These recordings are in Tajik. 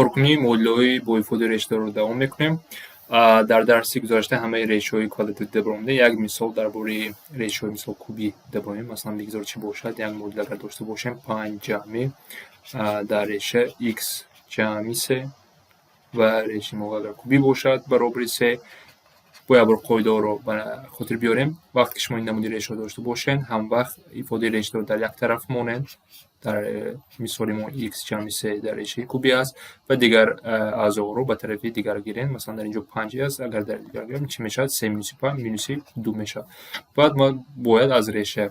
Коркунии муодилаҳои бо ифодаи решаро давом мекунем. Дар дарси гузашта ҳамаи решаҳои квадратӣ дебаромдем. Як мисол дар бораи решаҳои, мисол, кубӣ дебаромем. Масалан, бигзор чӣ бошад? Як муодила агар дошта бошем, панҷ ҷамъи дар реша х ҷамъи се ва решаи мо агар кубӣ бошад, баробари се. Бо як бор қоидаҳоро ба хотир биёрем. Вақте ки шумо ин намуди решаро дошта бошед, ҳамвақт ифодаи решаро дар як тараф монед. Дар мисоли мо х ҷамъи се дар решаи кубӣ аст ва дигар аъзоҳоро ба тарафи дигар гирем. Масалан, дар ин ҷо панҷ аст, агар дар дигар гирем, чӣ мешавад? Се минуси панҷ минуси ду мешавад. Баъд мо бояд аз реша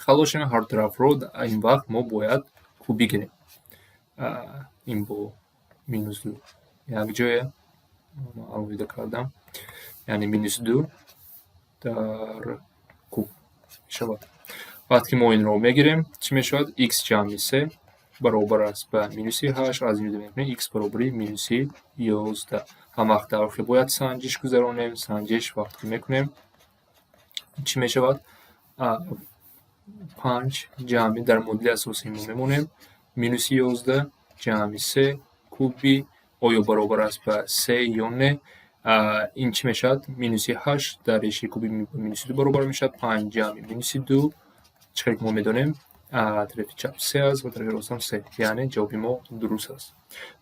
халос шавем ҳар тарафро. Ин вақт мо бояд кубӣ гирем. Ин бо минус ду якҷоя алоҳида кардам, яъне минус ду дар куб мешавад. Вақте ки мо инро мегирем, чӣ мешавад? Х ҷамъи се баробар аст ба минуси ҳашт. Аз ин ҷо мебинем, х баробари минуси 11. Ҳамвақт дар охир бояд санҷиш гузаронем. Санҷиш вақте ки мекунем, чӣ мешавад? Панҷ ҷамъи, дар муодили асосии мо мемонем, минуси 11 ҷамъи се куби оё баробар аст ба се ё не? Ин чӣ мешавад? Минуси ҳашт дар решаи куби минуси ду баробар мешавад. Панҷ ҷамъи минуси ду, чӣ хеле ки мо медонем, тарафи чап се аст ва тарафи ростам се, яъне ҷавоби мо дуруст аст.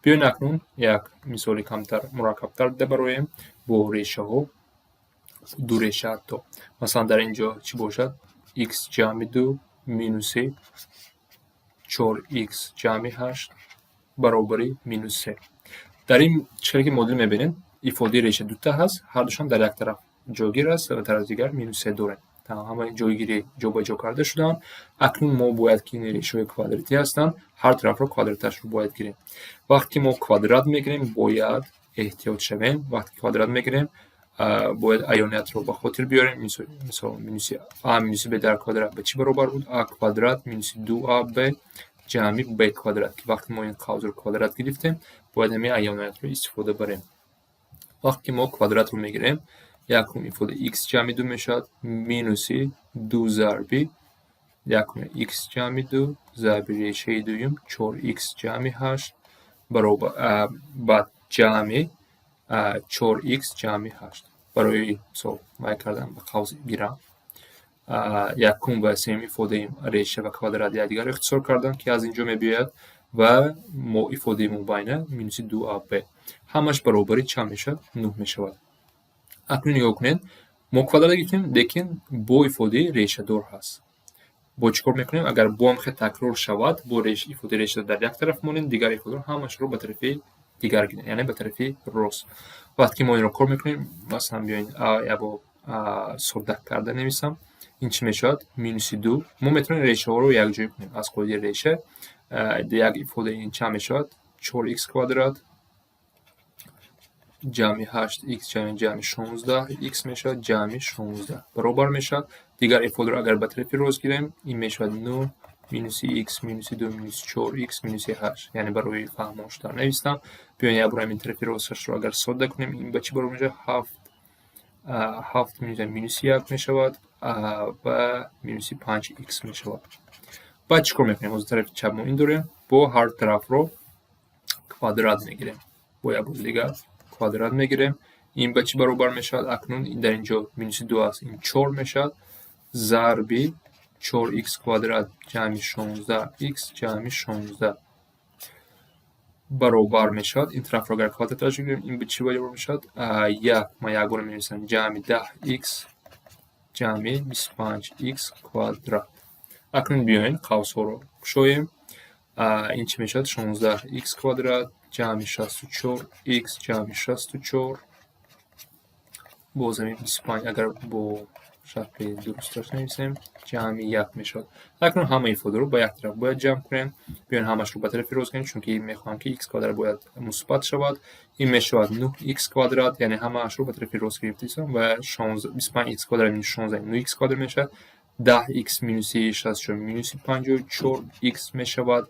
Биёед, акнун як мисоли камтар мураккабтар дебароем бо решаҳо, ду реша ҳатто. Масалан, дар ин ҷо чӣ бошад? Х ҷамъи ду минуси чор х ҷамъи ҳашт баробари минус се. Дар ин, чӣ хеле ки муодил мебинед, ифодаи реша дута ҳаст, ҳардушон дар як тараф ҷойгир аст ва тарафи дигар минус се дорем. Ҳама ҷойгирӣ ҷобаҷо карда шудаанд. Акнун мо бояд ки ин решаҳои квадратӣ ҳастанд, ҳар тарафро квадраташро бояд гирем. Вақте ки мо квадрат мегирем, бояд эҳтиёт шавем. Вақте ки квадрат мегирем, бояд аёниятро ба хотир биёрем. Мисол, минуси а минуси б дар квадрат ба чӣ баробар буд? А квадрат минуси ду а б ҷамъи б квадрат, ки вақте мо ин қавсро квадрат гирифтем, бояд ҳамин аёниятро истифода барем. Вақте ки мо квадратро мегирем, якум ифода х ҷамъи ду мешавад минуси ду зарби якум х ҷамъи ду зарби решаи дуюм чор х ҷамъи ҳашт баробар, баъд ҷамъи чор х ҷамъи ҳашт. Барои мисол вай кардан, ба қавс гирам, якум ва сеюм ифодаи реша ва квадрат якдигарро ихтисор кардам, ки аз ин ҷо мебиёяд, ва мо ифодаи мобайна минуси ду а б, ҳамаш баробари чанд мешавад? Нӯҳ мешавад. Акнун нигоҳ кунед, мо квадрат гирифтем, лекин бо ифодаи решадор ҳаст. Бо чӣ кор мекунем? Агар бо ҳам хел такрор шавад, бо ифодаи решадор дар як тараф монем, дигар ифодаро ҳамашро ба тарафи дигар гирем, яъне ба тарафи рост. Вақте ки мо инро кор мекунем, масалан, биёед, якбор содда карда нависам, ин чӣ мешавад? Минуси ду. Мо метавонем решаҳоро якҷоя кунем аз қоидаи реша. Як ифодаи ин чанд мешавад? Чор х квадрат ҷамъи ҳашт х ҷамъи 16 х мешавад, ҷамъи 16 баробар мешавад. Дигар ифодаро агар ба тарафи рост гирем, ин мешавад нӯҳ минуси х минуси ду минуси чор х минуси ҳашт, яъне барои фаҳмоштар навистам. Биёед, як бор ҳамин тарафи росташро агар содда кунем, ин ба чӣ баробар мешавад? Ҳафт, ҳафт минуси як мешавад ва минуси панҷ х мешавад. Баъд чӣ кор мекунем? Ҳозир тарафи чап мо ин дорем, бо ҳар тарафро квадрат мегирем. Бо як бори дигар квадрат мегирем. Ин ба чӣ баробар мешавад? Акнун дар ин ҷо минуси ду аст, ин чор мешавад, зарби чор х квадрат ҷамъи 16 х ҷамъи 16 баробар мешавад. Ин тарафро агар квадраташ гирем, ин ба чӣ баробар мешавад? Як, ман як бора менависам, ҷамъи 10 х ҷамъи 25 х квадрат. Акнун биёед, қавсҳоро кушоем. Ин чӣ мешавад? 16 х квадрат ҷамъи 64 х ҷамъи 64, боз ҳамин 25, агар бо шакли дурусттар нависем, ҷамъи як мешавад. Акнун ҳама ифодаро ба як тараф бояд ҷамъ кунем. Биёед, ҳамашро ба тарафи рост кунем, чунки мехоҳам, ки х квадрат бояд мусбат шавад. Ин мешавад нӯҳ х квадрат, яъне ҳамаашро ба тарафи рост гирифтаистам, ва 25 х квадрат минус 16 нӯҳ х квадрат мешавад, 10 х минуси 64 минуси 54 х мешавад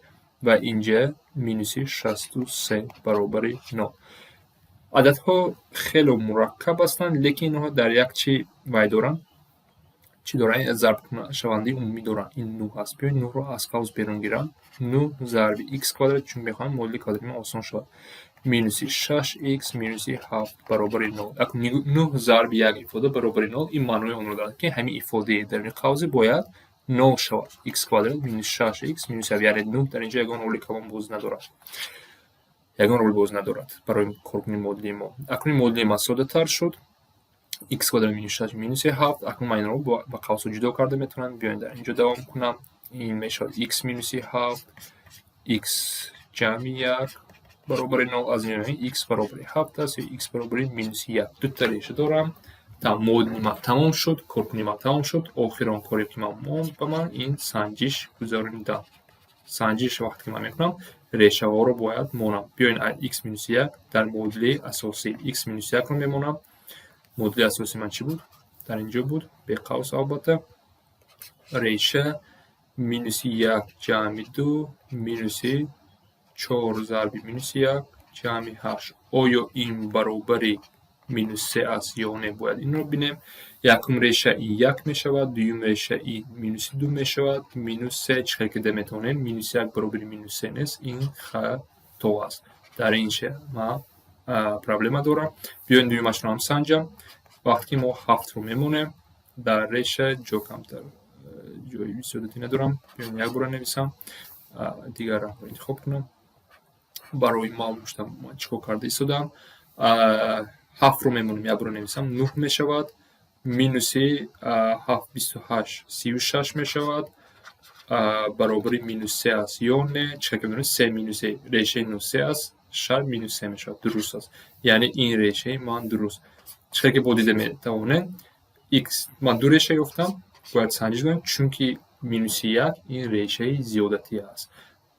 ва инҷа минуси 63 баробари нол. Ададҳо хело мураккаб ҳастанд, лекин инҳо дар як чӣ вай доранд. Чӣ дорад? Зарбшавандаи умумӣ дорад. Ин нӯҳ аст. Биёед, нӯҳро аз қавс берун гирам. Нӯҳ зарби х квадрат, чун мехоҳам модули квадрати ман осон шавад. Минуси шаш х минуси ҳафт баробари нол. Нӯҳ зарби як ифода баробари нол, ин маънои онро дорад, ки ҳамин ифодаи даруни қавсе бояд нол шавад. Х квадрат минус шаш х минуси ҳафт, яъне нӯҳ дар инҷо ягон роли калон бозӣ надорад. Ягон рол бозӣ надорад барои коркунии модули мо. Акнун модули ман соддатар шуд. Х квадрат минус шаш минуси ҳафт. Акнун ман инро ба қавсҳо ҷудо карда метавонам. Биёед, дар инҷо давом кунам. Ин мешавад х минуси ҳафт, х ҷамъи як баробари нол. Аз ин х баробари ҳафт аст ё х баробари минуси як. Дута реша дорам. Модули ман тамом шуд, коркунии ман тамом шуд. Охирон коре, ки ман монд ба ман, ин санҷиш гузаронидан. Санҷиш вақте ки ман мекунам, решаҳоро бояд монам. Биёед, х минуси як дар модули асосӣ х минуси якро мемонам. Модули асосии ман чӣ буд? Дар инҷо буд, беқавс албатта. Реша минуси як ҷамъи ду минуси чор зарби минуси як ҷамъи ҳашт. Оё ин баробари минус се аст ё не, бояд инро бинем. Якум реша ин як мешавад, дуюм реша ин минуси ду мешавад, минус се. Чӣ хел ки метавонем, минуси як баробари минус се нест, ин хато аст. Дар ин ман проблема дорам. Биёед, дуюмашро ҳам санҷам. Вақте ки мо ҳафтро мемонем дар реша, ҷо камтар, ҷои бисёрдатӣ надорам. Биёед, як бора нависам, дигар рангро интихоб кунам. Барои маълум шудан ман чӣ кор карда истодаам. Ҳафтро мемонем, як бора нависам, нӯҳ мешавад, минуси ҳафт, 28, 36 мешавад, баробари минус се аст ё не? Чӣ хел ки медонем, се минуси решаи нӯҳ се аст, шар минус се мешавад. Дуруст аст. Яъне ин решаи ман дуруст. Чӣ хел ки бо дида метавонем, х ман ду реша ёфтам, бояд санҷиш кунем, чунки минуси як ин решаи зиёдатӣ аст.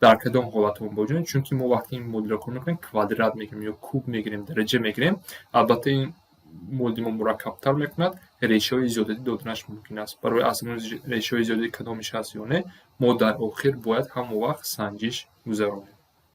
Дар кадом ҳолатҳо боҷонем? Чунки мо вақте ин модулро кор мекунем, квадрат мегирем ё куб мегирем, дараҷа мегирем. Албатта, ин модули мо мураккабтар мекунад, решаҳои зиёдатӣ доданаш мумкин аст. Барои аз решаҳои зиёдатӣ кадомиш ҳаст ё не, мо дар охир бояд ҳамон вақт санҷиш гузаронем.